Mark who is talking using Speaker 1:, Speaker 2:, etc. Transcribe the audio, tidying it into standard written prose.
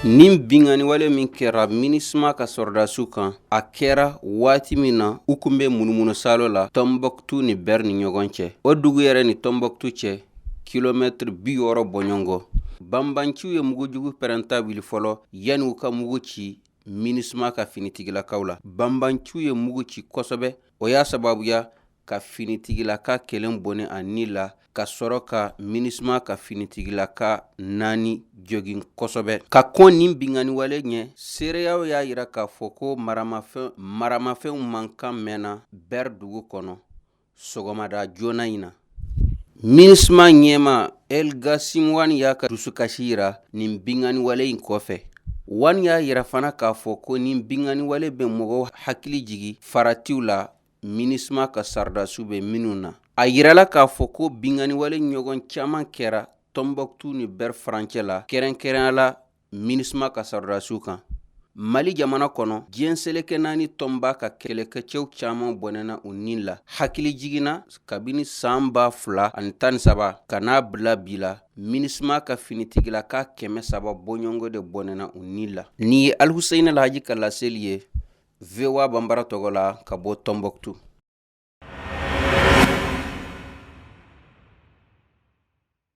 Speaker 1: Nin binkanniwale min kɛra Minusma ka sɔrɔdasiw kan, a kɛra waati min na u kun bɛ munumunusaalo la Tɔnbɔkutu ni Bɛri ni ɲɔgɔn cɛ. O dugu yɛrɛ ni Tɔnbɔkutu cɛ, kilomɛtiri 60 bɔɲɔgɔn. Banbanciw ye mugujugu pɛrɛnta wuli fɔlɔ yanni u ka mugu ci Minusma ka finitigilakaw la. Banbanciw ye mugu ci kosɛbɛ, o y'a sababuya ka finitigilaka kelen bɔnɛ a ni la ka sɔrɔ ka Minusma ka finitigilaka naani jogin kosɛbɛ. Ka kɔn nin binkanniwale ɲɛ, seereyaw y'a yira k'a fɔ ko maramafɛnw mankan mɛnna Bɛri dugu kɔnɔ sɔgɔmada joona in na. Minusma ɲɛmaa El Gassim Wane y'a ka dusukasi yira nin binkanniwale in kɔfɛ. Wane y'a yira fana k'a fɔ ko nin binkanniwale bɛ mɔgɔw hakili jigin faratiw la Minusma ka sɔrɔdasiw bɛ minnu na. A yirala k'a fɔ ko binkanniwale ɲɔgɔn caman kɛra Tɔnbɔkutu ni Bɛri furancɛ la, kɛrɛnkɛrɛnya la Minusma ka sɔrɔdasiw kan. Mali jamana kɔnɔ, diɲɛ seleke naani tɔnba ka kɛlɛkɛcɛw caman bɔnɛna u ni la. Hakili jiginna kabini san 2013 ka n'a bila bi la, Minusma ka finitigilaka 300 bɔɲɔgɔnko de bɔnɛna u ni la. Nin ye Alihuseyini Alhaji ka laseli ye VOA Banbara tɔgɔ la ka bɔ Tɔnbɔkutu.